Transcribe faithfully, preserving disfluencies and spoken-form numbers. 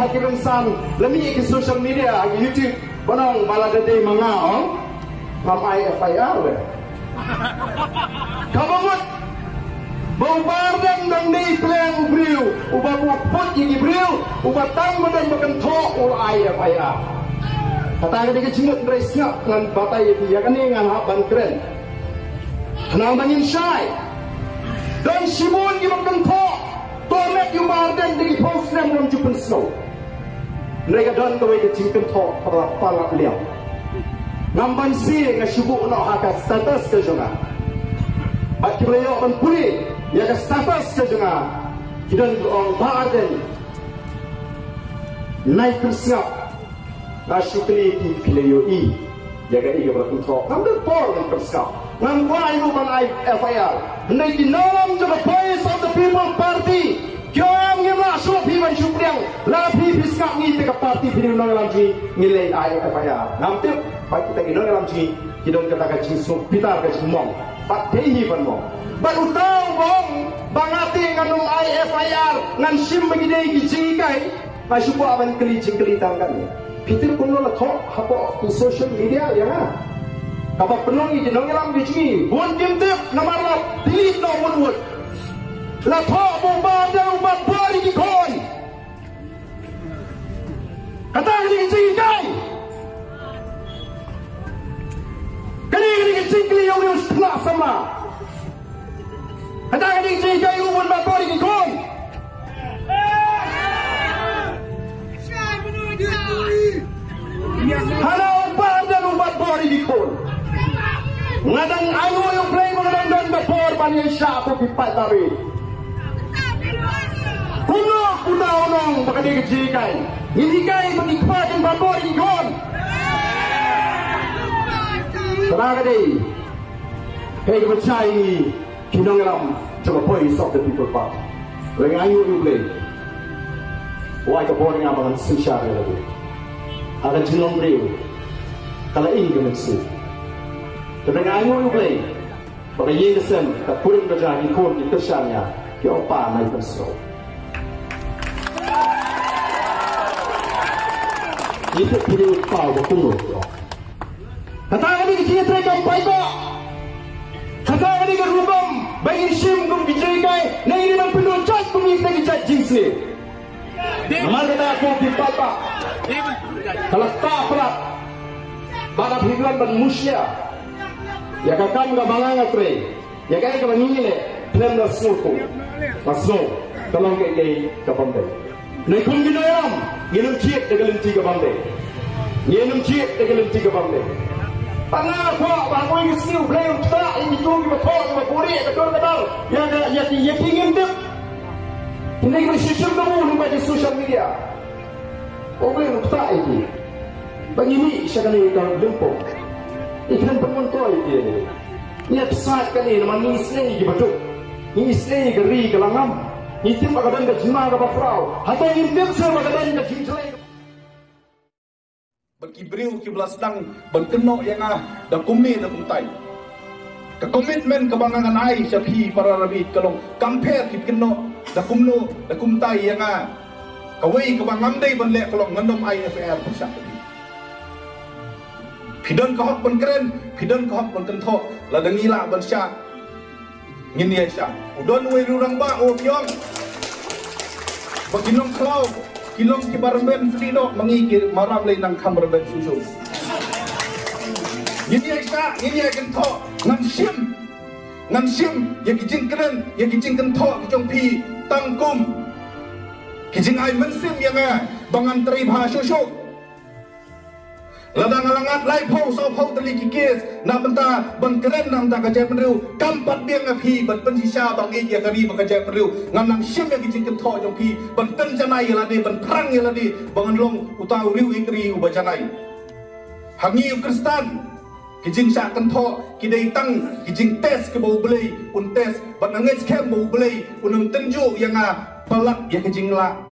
Ki rynsan lane ki social media, ki YouTube, ba ong ba lada dei ma nga, ong, ngam ai F I R. Kaba mut ba u Bah Ardent dang dei pleng u briew uba buh put ïa ki briew, uba tang ba don ba kynthoh u ai F I R. Kata ka dei ka jingmut, hynrei sngap, ngan batai ïa phi, ïa kane ngan hap ban kren. Khnang ba ngin shai, don shibun kiba kynthoh, to met ïa u Bah Ardent da ki phew snem ngam ju pynsngew. Hynrei ka don kawei ka jingkynthoh kaba la palat liang. Ngam banse, nga shu buh noh ha ka status ka jong nga. Bad kiba la ïoh ban pule ïa ka status ka jong nga, ki don kiba ong, Bah Ardent, nai pynsngap. Nga shu kylli ïa phi, phi la ïohi ïa kaei kaba la kynthoh? Ngam don por ban pynsngap. Ngam kwah ruh ban ai F I R. Hynrei ki nongïalam jong ka Voice of the People Party ki ong, ngim lah shuh phi ban shu pdiang. Lada phi, phi sngap ngi te ka party, phi dei u nongïalam jong ngi, ngin leit ai F I R. Ngam tip ba kita ki nongïalam jong ngi ki don kata ka jingsngewbitar, ka jingmong. Bad dei hi ban mong. Bad uta uba ong ba nga te ngan ym ai F I R, ngan shim ba ki dei ki jinghikai. Nga shu kwah ban kylli jingkylli tang kane. Phi tip kumno la thoh hapoh ki social media ïa nga? Kaba pynlong ïa ki nongïalam ki jong ngi, bun kim tip namar la delete noh wut wut. La thoh ba u Bah Ardent u bat bor ïa ki khun. Kata ka dei ka jinghikai. Kane ka dei ka jingkylli ïa u briew u khynnah samla. Kata ka dei ka jinghikai, u bun bat bor ïa ki khun. Hana u Bah Ardent u bat bor ïa ki khun. Nga dang ainguh ïa U Blei ba nga dang don ka por ban ïaishah bad ki paidbah. Kumno uta u ong ba ka dei ka jinghikai? Ngin hikai ba ki kpa kin bat bor ïa ki khun. Kata ka dei kaei kaba jia ïa ngi ki nongïalam jong ka Voice of the People Party. Hynrei nga ainguh ïa U Blei, u ai ka bor ïa nga ba ngan synshar ïa lade. Ha ka jinglong briew ka la ing ka mynsiem. Hynrei nga ainguh ïa U Blei ba ka ïing ka sem, ka kurim ka jaka, ki khun ki kyrshan ïa nga, ki ong, Pa, nai pynsngew. Ngi tip phi dei u kpa uba kumno, ki ong. Kata ka dei ka jingïatreilang paidbah. Kata ka dei ka rukom ba ngin shim kum ki jinghikai, ne ngin ïa ban pynduh jait kum kita ki jait jingsniew. Namar kata ko ki paidbah, ka la ktah palat ba ka phi khlem ban mushia ïa ka kam kaba nga nga trei, ïa kaei kaba ngi ngi leh, khlem da sngewthuh, da sngew ka long kaei kaei ka bym dei. Ngi kum ki nongïalam ngin ym jied da ka lynti ka bym dei. Ngin ym jied da ka lynti ka bym dei. Tang nga kwah ba ha kawei ka sngi U Blei un ktah ïa kito kiba thoh, kiba buhrieh ka dur ka dar ïa ka, ïa ki, ïa ki ngim tip. Kine kiba shu shim kabu lyngba ki social media, U Blei un ktah ïa ki. Ba ngi mih sha kane ka lympung, ngi khlem pynmyntoi ïa ki. Ngi ïa pynsaid kane namar ngi isynei ïa kiba duk. Ngi isynei ïa ka ri ka la ngam. Ngi tip ba ka don ka jingma kaba khraw. Hato ngim tip shuh ba ka don ka jingjlei? Bad ki briew kiba la sdang ban kynnoh ïa nga da kumne da kumtai. Ka commitment kaba nga ngan ai sha phi para rabbit ka long, kam pher ki kynnoh da kumno da kumtai ïa nga, kawei kaba ngam dei ban leh ka long ngan ym ai F I R pyrshah ïa phi. Phi don ka hok ban kren, phi don ka hok ban kynthoh, lada ngi lah ban shah, ngin ïa shah. U don uwei u rangbah u ong ba ki nongkhlaw ki long kiba rben sdih noh, ma ngi ki maram lei nang kham rben shuh shuh. Ngin ïa shah, ngin ïa kynthoh, ngan shim, ngan shim ïa ki jingkren, ïa ki jingkynthoh ki jong phi tang kum ki jingai mynsiem ïa nga ba ngan trei bha shuh shuh. Lada nga la ngat laiphew sawphew tylli ki case na bynta ban kren na bynta ka jaitbynriew, kam pat biang ïa phi ban pynshisha ban ïeit ïa ka ri bad ka jaitbynriew. Ngan nang shim ïa ki jingkynthoh jong phi ban pynjanai ïa lade, ban pyrshang ïa lade ba ngan long uta u riew ïeit ri uba janai. Ha ngi u Khristan, ki jingshah kynthoh ki dei tang ki jingtest kiba U Blei un test, bad nga ngeit skhem ba U Blei un ym tynjuh ïa nga palat ïa ki jinglah.